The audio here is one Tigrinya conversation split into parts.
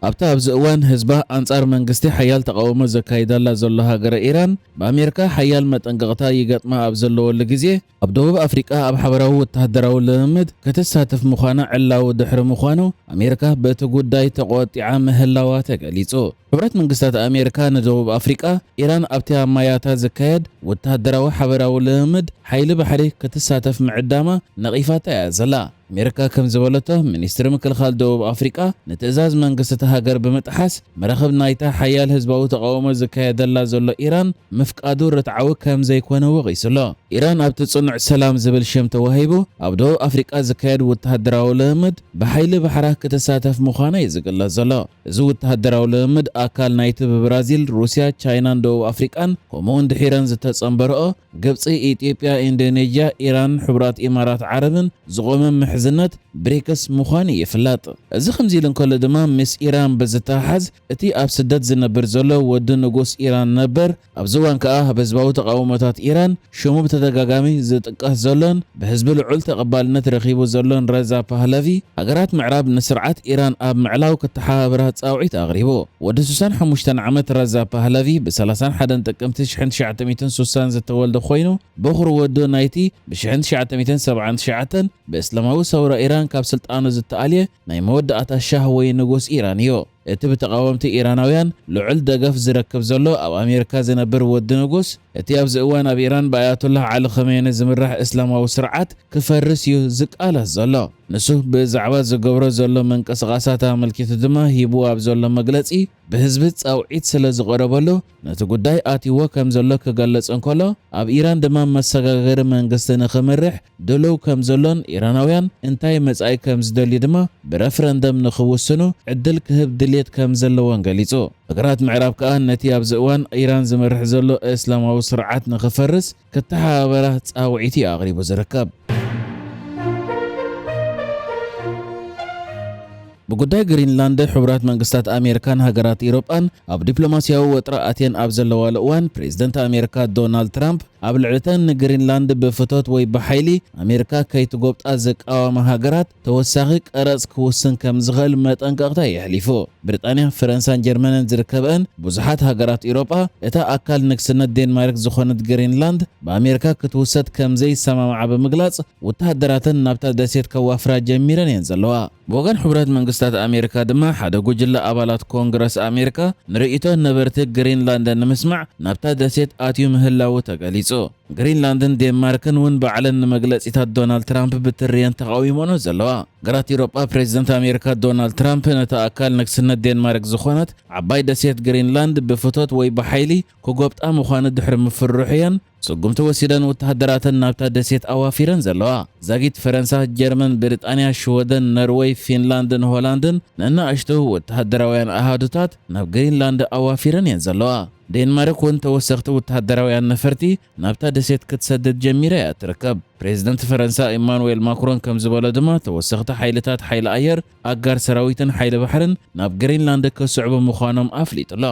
ኣብታ ኣብዚ እዋን ህዝባ ኣንጻር መንግስቲ ሓያል ተቓውሞ ዘካይዳላ ዘሎ ሃገረ ኢራን፣ ብኣሜሪካ ሓያል መጠንቀቕታ ይገጥማ ኣብ ዘለወሉ ግዜ፣ ኣብ ደቡብ ኣፍሪቃ ኣብ ሓበራዊ ወተሃደራዊ ልምምድ ክትሳተፍ ምዃና ዕላዊ ድሕሪ ምዃኑ፣ ኣሜሪካ በቲ ጉዳይ ተቖጢዓ ምህላዋ ተገሊጹ። ሕቡራት መንግስታት ኣሜሪካ ንደቡብ ኣፍሪቃ፣ ኢራን ኣብቲ ኣብ ማያታ ዝካየድ ወተሃደራዊ ሓበራዊ ልምምድ ሓይሊ ባሕሪ ክትሳተፍ ምዕዳማ ነቒፋታ እያ ዘላ። ኣሜሪካ ከም ዝበለቶ፣ ሚኒስትሪ ምክልኻል ደቡብ ኣፍሪቃ ንትእዛዝ መንግስቲ እታ ሃገር ብምጥሓስ፣ መራኽብ ናይታ ሓያል ህዝባዊ ተቓውሞ ዝካየደላ ዘሎ ኢራን ምፍቃዱ ርትዓዊ ከም ዘይኮነ ወቒሱ ኣሎ። ኢራን ኣብቲ ጽኑዕ ሰላም ዝብል ሽም ተዋሂቡ ኣብ ደቡብ ኣፍሪቃ ዝካየድ ወተሃደራዊ ልምምድ ብሓይሊ ባሕራ ክትሳተፍ ምዃና እዩ ዝግለጽ ዘሎ። እዚ ወተሃደራዊ ልምምድ ኣካል ናይቲ ብብራዚል፣ ሩስያ፣ ቻይናን ደቡብ ኣፍሪቃን ከምኡውን ድሒረን ዝተጸንበረኦ ግብጺ፣ ኢትዮጵያ፣ ኢንዶኔዥያ፣ ኢራን፣ ሕቡራት ኢማራት ዓረብን ዝቖመ ምሕዝነት ብሪክስ ምዃኑ ይፍለጥ። እዚ ከምዚ ኢሉ እንከሎ ድማ ምስ ኢራን ብዝተሓሓዝ እቲ ኣብ ስደት ዝነብር ዘሎ ወዲ ንጉስ ኢራን ነበር ኣብዚ እዋን ከኣ ኣብ ህዝባዊ ተቓውሞታት ኢራን ሽሙ ብተደጋጋሚ ዝጥቀስ ዘሎን ብህዝቢ ልዑል ተቐባልነት ረኺቡ ዘሎን ረዛ ፓህለቪ፣ ሃገራት ምዕራብ ንስርዓት ኢራን ኣብ ምዕላው ክተሓባበራ ጻውዒት ኣቕሪቡ። ወዲ ስሳን ሓሙሽተን ዓመት ረዛ ፓህለቪ ብ ሰላሳን ሓደን ጥቅምቲ ሽሕን ትሽዓተ ሚእትን ስሳን ዝተወልደ ኮይኑ፣ በኹሪ ወዱ ናይቲ ብ ሽሕን ትሽዓተ ሚእትን ሰብዓን ትሽዓተን ብእስላማዊ ሰውራ ኢራን ካብ ስልጣኑ ዝተኣልየ ናይ መወዳእታ ሻህ ወይ ንጉስ ኢራን እዩ። እቲ ብተቓወምቲ ኢራናውያን ልዑል ደገፍ ዝረክብ ዘሎ ኣብ ኣሜሪካ ዝነብር ወዲ ንጉስ፣ እቲ ኣብዚ እዋን ኣብ ኢራን ብኣያቶላህ ዓሊ ኸሜኒ ዝምራሕ እስላማዊ ስርዓት ክፈርስ እዩ ዝቃለስ ዘሎ። ንሱ ብዛዕባ ዝገብሮ ዘሎ ምንቅስቓሳት ኣመልኪቱ ድማ ሂብዎ ኣብ ዘሎ መግለጺ፣ ብህዝቢ ጻውዒት ስለ ዝቐረበሉ ነቲ ጉዳይ ኣትይዎ ከም ዘሎ ክገልጽ እንከሎ፣ ኣብ ኢራን ድማ መሰጋገሪ መንግስቲ ንኽምርሕ ድሉው ከም ዘሎን ኢራናውያን እንታይ መጻኢ ከም ዝደልዩ ድማ ብረፍረንደም ንኽውስኑ ዕድል ክህብ ድልየት ከም ዘለዎን ገሊጹ። ሃገራት ምዕራብ ከኣ ነቲ ኣብዚ እዋን ኢራን ዝመርሕ ዘሎ እስላማዊ ስርዓት ንኽፈርስ ክተሓባበራ ጻውዒት እዩ ኣቕሪቡ ዝርከብ። ብጉዳይ ግሪንላንድ፣ ሕቡራት መንግስታት ኣሜሪካን ሃገራት ኤውሮጳን ኣብ ዲፕሎማስያዊ ወጥሪ ኣትየን ኣብ ዘለዋሉ እዋን፣ ፕሬዝደንት ኣሜሪካ ዶናልድ ትራምፕ ኣብ ልዕሊተን ንግሪንላንድ ብፍቶት ወይ ብሓይሊ ኣሜሪካ ከይትጎብጣ ዝቃወማ ሃገራት ተወሳኺ ቀረጽ ክውስን ከም ዝኽእል መጠንቀቕታ የሕሊፉ። ብሪጣንያ፣ ፈረንሳን ጀርመንን ዝርከበአን ብዙሓት ሃገራት ኤውሮጳ፣ እታ ኣካል ንግስነት ዴንማርክ ዝኾነት ግሪንላንድ ብኣሜሪካ ክትውሰድ ከም ዘይሰማምዓ ብምግላጽ፣ ወተሃደራተን ናብታ ደሴት ከዋፍራ ጀሚረን እየን ዘለዋ። ብወገን ሕቡራት መንግስታት ኣሜሪካ ድማ፣ ሓደ ጉጅለ ኣባላት ኮንግረስ ኣሜሪካ ንርእይቶ ነበርቲ ግሪንላንድ ንምስማዕ ናብታ ደሴት ኣትዩ ምህላዉ ተገሊጹ። ግሪንላንድን ዴንማርክን እውን ባዕለን ንመግለጺታት ዶናልድ ትራምፕ ብትሪ እየን ተቓዊመንኦ ዘለዋ። ሃገራት ኤውሮጳ፣ ፕሬዚደንት ኣሜሪካ ዶናልድ ትራምፕ ነታ ኣካል ንግስነት ዴንማርክ ዝኾነት ዓባይ ደሴት ግሪንላንድ ብፍቶት ወይ ብሓይሊ ክጎብጣ ምዃኑ ድሕሪ ምፍርሑ እየን ስጉምቲ ወሲደን ወተሃደራተን ናብታ ደሴት ኣዋፊረን ዘለዋ። ዛጊት ፈረንሳ፣ ጀርመን፣ ብሪጣንያ፣ ሽወደን፣ ነርወይ፣ ፊንላንድን ሆላንድን ንንኣሽቱ ወተሃደራውያን ኣሃዱታት ናብ ግሪንላንድ ኣዋፊረን እየን ዘለዋ። ዴንማርክ እውን ተወሰኽቲ ወተሃደራውያን ነፈርቲ ናብታ ደሴት ክትሰድድ ጀሚራ እያ ትርከብ። ፕሬዚደንት ፈረንሳ ኢማኑኤል ማክሮን ከም ዝበሎ ድማ፣ ተወሰኽቲ ሓይልታት ሓይሊ ኣየር፣ ኣጋር ሰራዊትን ሓይሊ ባሕርን ናብ ግሪንላንድ ክስዕቡ ምዃኖም ኣፍሊጡ ኣሎ።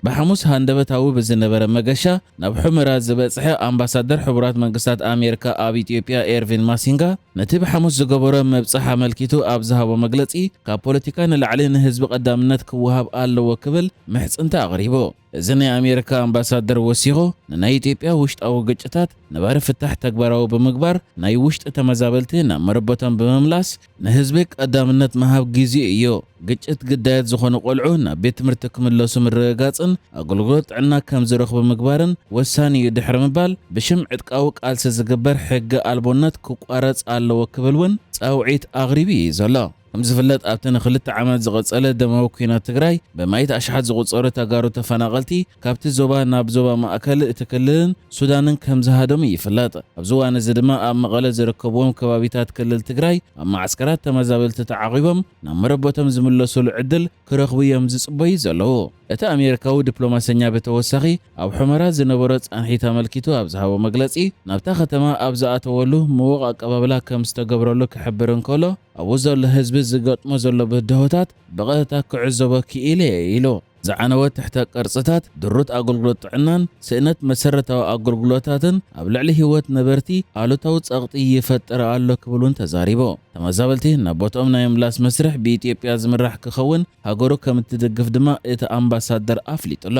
ብሓሙስ ሃንደበታዊ ብዝነበረ መገሻ ናብ ሑመራ ዝበጽሐ ኣምባሳደር ሕቡራት መንግስታት ኣሜሪካ ኣብ ኢትዮጵያ ኤርቪን ማሲንጋ፣ ነቲ ብሓሙስ ዝገበሮ ምብጻሕ ኣመልኪቱ ኣብ ዝሃቦ መግለጺ፣ ካብ ፖለቲካ ንላዕሊ ንህዝቢ ቀዳምነት ክወሃብ ኣለዎ ክብል ምሕጽንታ ኣቕሪቡ። እዚ ናይ ኣሜሪካ ኣምባሳደር ወሲኹ፣ ንናይ ኢትዮጵያ ውሽጣዊ ግጭታት ነባሪ ፍታሕ ተግባራዊ ብምግባር፣ ናይ ውሽጢ ተመዛበልቲ ናብ መረበቶም ብምምላስ፣ ንህዝቢ ቀዳምነት ምሃብ ግዜኡ እዩ። ግጭት ግዳያት ዝኾኑ ቆልዑ ናብ ቤት ትምህርቲ ክምለሱ ምርግጋጽን ኣገልግሎት ጥዕና ከም ዝረኽቡ ምግባርን ወሳኒ እዩ ድሕሪ ምባል፣ ብሽም ዕጥቃዊ ቃልሲ ዝግበር ሕጊ ኣልቦነት ክቋረጽ ኣለዎ ክብል እውን ጻውዒት ኣቕሪቡ እዩ ዘሎ። ከም ዝፍለጥ፣ ኣብቲ ንኽልተ ዓመት ዝቐጸለ ደማዊ ኲናት ትግራይ፣ ብማይት ኣሽሓት ዝቑጸሩ ተጋሩ ተፈናቐልቲ ካብቲ ዞባ ናብ ዞባ ማእከል እቲ ክልልን ሱዳንን ከም ዝሃደሙ ይፍለጥ። ኣብዚ እዋን እዚ ድማ ኣብ መቐለ ዝርከብዎም ከባቢታት ክልል ትግራይ ኣብ ማዕስከራት ተመዛበልቲ ተዓቒቦም ናብ መረበቶም ዝምለሱሉ ዕድል ክረኽቡ እዮም ዝጽበዩ ዘለዉ። እቲ ኣሜሪካዊ ዲፕሎማሰኛ ብተወሳኺ ኣብ ሑመራ ዝነበሮ ጻንሒት ኣመልኪቱ ኣብ ዝሃቦ መግለጺ፣ ናብታ ከተማ ኣብ ዝኣተወሉ ምዉቕ ኣቀባብላ ከም ዝተገብረሉ ክሕብር እንከሎ፣ ኣብኡ ዘሎ ህዝቢ ዝገጥሞ ዘሎ ብድሆታት ብቐጥታ ክዕዘቦ ክኢለ እየ ኢሉ። ዝዓነወ ትሕተ ቅርጽታት፣ ድሩት ኣገልግሎት ጥዕናን ስእነት መሰረታዊ ኣገልግሎታትን ኣብ ልዕሊ ህይወት ነበርቲ ኣሉታዊ ጸቕጢ ይፈጥር ኣሎ ክብል እውን ተዛሪቡ። ተመዛበልቲ ናብ ቦትኦም ናይ ምምላስ መስርሕ ብኢትዮጵያ ዝምራሕ ክኸውን ሃገሩ ከም እትድግፍ ድማ እቲ ኣምባሳደር ኣፍሊጡ ኣሎ።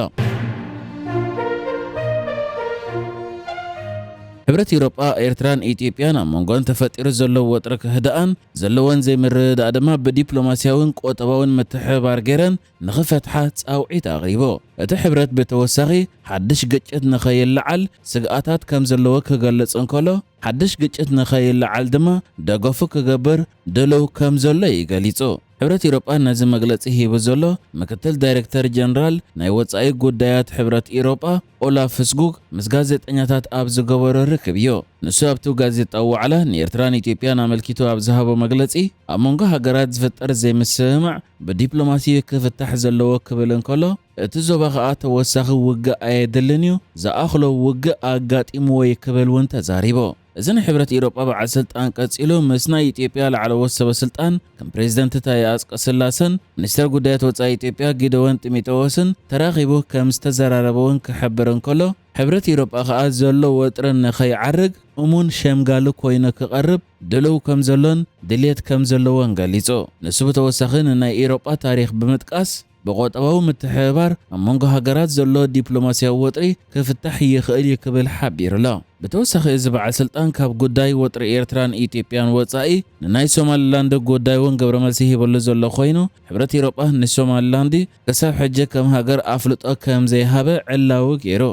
ሕብረት ኤውሮጳ ኤርትራን ኢትዮጵያን ኣብ መንጎን ተፈጢሩ ዘሎ ወጥሪ ክህድኣን ዘለወን ዘይምርድዳእ ድማ ብዲፕሎማስያውን ቁጠባውን ምትሕብባር ገይረን ንኽፈትሓ ጻውዒት ኣቕሪቡ። እቲ ሕብረት ብተወሳኺ ሓድሽ ግጭት ንኸይለዓል ስግኣታት ከም ዘለዎ ክገልጽ እንከሎ፣ ሓድሽ ግጭት ንኸይለዓል ድማ ደገፉ ክገብር ድሉው ከም ዘሎ እዩ ገሊጹ። ሕብረት ኤውሮጳ ነዚ መግለጺ ሂቡ ዘሎ ምክትል ዳይሬክተር ጀነራል ናይ ወጻኢ ጉዳያት ሕብረት ኤውሮጳ ኦላፍ ስጉግ ምስ ጋዜጠኛታት ኣብ ዝገበሮ ርክብ እዩ። ንሱ ኣብቲ ጋዜጣዊ ዋዕላ ንኤርትራን ኢትዮጵያን ኣመልኪቱ ኣብ ዝሃቦ መግለጺ፣ ኣብ መንጎ ሃገራት ዝፍጠር ዘይምስምማዕ ብዲፕሎማሲ ክፍታሕ ዘለዎ ክብል እንከሎ፣ እቲ ዞባ ከኣ ተወሳኺ ውግእ ኣየድልን እዩ፣ ዝኣኽሎ ውግእ ኣጋጢምዎ እዩ ክብል እውን ተዛሪቡ። እዚ ናይ ሕብረት ኤውሮጳ በዓል ስልጣን ቀጺሉ ምስ ናይ ኢትዮጵያ ላዕለዎት ሰበ ስልጣን ከም ፕሬዚደንት ታየ ኣጽቀስላሰን ሚኒስተር ጉዳያት ወጻኢ ኢትዮጵያ ጊደወን ጢሞቴዎስን ተራኺቡ ከም ዝተዘራረበ እውን ክሕብር እንከሎ፣ ሕብረት ኤውሮጳ ከኣ ዘሎ ወጥሪ ንኸይዓርግ እሙን ሸምጋሊ ኮይኑ ክቐርብ ድሉው ከም ዘሎን ድልየት ከም ዘለዎን ገሊጹ። ንሱ ብተወሳኺ ንናይ ኤውሮጳ ታሪኽ ብምጥቃስ፣ ብቆጠባዊ ምትሕብባር ኣብ መንጎ ሃገራት ዘሎ ዲፕሎማስያዊ ወጥሪ ክፍታሕ ይኽእል እዩ ክብል ሓቢሩ ኣሎ። ብተወሳኺ እዚ በዓል ስልጣን ካብ ጉዳይ ወጥሪ ኤርትራን ኢትዮጵያን ወጻኢ ንናይ ሶማሊላንድ ጉዳይ እውን ግብረ መልሲ ሂበሉ ዘሎ ኮይኑ፣ ሕብረት ኤውሮጳ ንሶማሊላንድ ክሳብ ሕጂ ከም ሃገር ኣፍልጦ ከም ዘይሃበ ዕላዊ ገይሩ።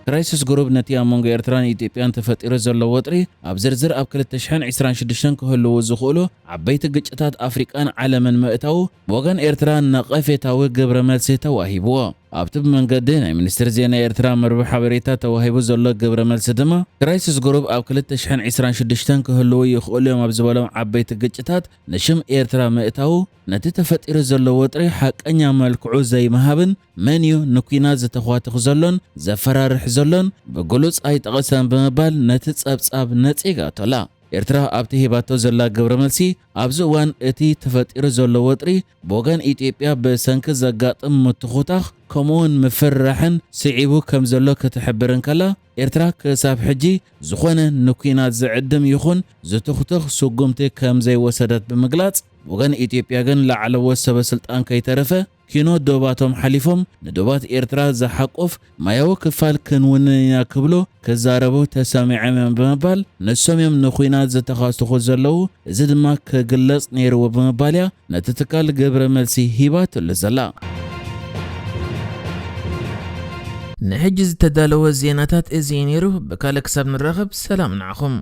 ክራይሲስ ግሩፕ ነቲ ኣብ መንጎ ኤርትራን ኢትዮጵያን ተፈጢሩ ዘሎ ወጥሪ ኣብ ዝርዝር ኣብ ክልተ ሽሕን ዕስራን ሽዱሽተን ክህልዉ ዝኽእሉ ዓበይቲ ግጭታት ኣፍሪቃን ዓለምን ምእታዉ ብወገን ኤርትራ ነቐፌታዊ ግብረ መልሲ ተዋሂብዎ። ኣብቲ ብመንገዲ ናይ ሚኒስትሪ ዜና ኤርትራ መርበብ ሓበሬታ ተዋሂቡ ዘሎ ግብረ መልሲ ድማ፣ ክራይሲስ ግሩፕ ኣብ ክልተ ሽሕን ዕስራን ሽዱሽተን ክህልዉ ይኽእሉ እዮም ኣብ ዝበሎም ዓበይቲ ግጭታት ንሽም ኤርትራ ምእታዉ፣ ነቲ ተፈጢሩ ዘሎ ወጥሪ ሓቀኛ መልክዑ ዘይምሃብን መን እዩ ንኲናት ዝተዃትኽ ዘሎን ዘፈራርሕ ዘሎን ብግሉጽ ኣይጠቐሰን ብምባል ነቲ ጸብጻብ ነጺጋቶ ኣላ። ኤርትራ ኣብቲ ሂባቶ ዘላ ግብረ መልሲ፣ ኣብዚ እዋን እቲ ተፈጢሩ ዘሎ ወጥሪ ብወገን ኢትዮጵያ ብሰንኪ ዘጋጥም ምትኹታኽ ከምኡውን ምፍርራሕን ስዒቡ ከም ዘሎ ክትሕብር እንከላ፣ ኤርትራ ክሳብ ሕጂ ዝኾነ ንኲናት ዝዕድም ይኹን ዝትኹትኽ ስጉምቲ ከም ዘይወሰደት ብምግላጽ፣ ብወገን ኢትዮጵያ ግን ላዕለዎት ሰበ ስልጣን ከይተረፈ ኪኖ ዶባቶም ሓሊፎም ንዶባት ኤርትራ ዝሓቁፍ ማያዊ ክፋል ክንውንን ኢና ክብሉ ክዛረቡ ተሰሚዖም እዮም ብምባል፣ ንሶም እዮም ንኲናት ዝተኻስኹ ዘለዉ፣ እዚ ድማ ክግለጽ ነይርዎ ብምባል እያ ነቲ ትካል ግብረ መልሲ ሂባትሉ ዘላ። ንሕጂ ዝተዳለወ ዜናታት እዚ እዩ ነይሩ። ብካልእ ክሳብ ንራኸብ ሰላም ንዓኹም።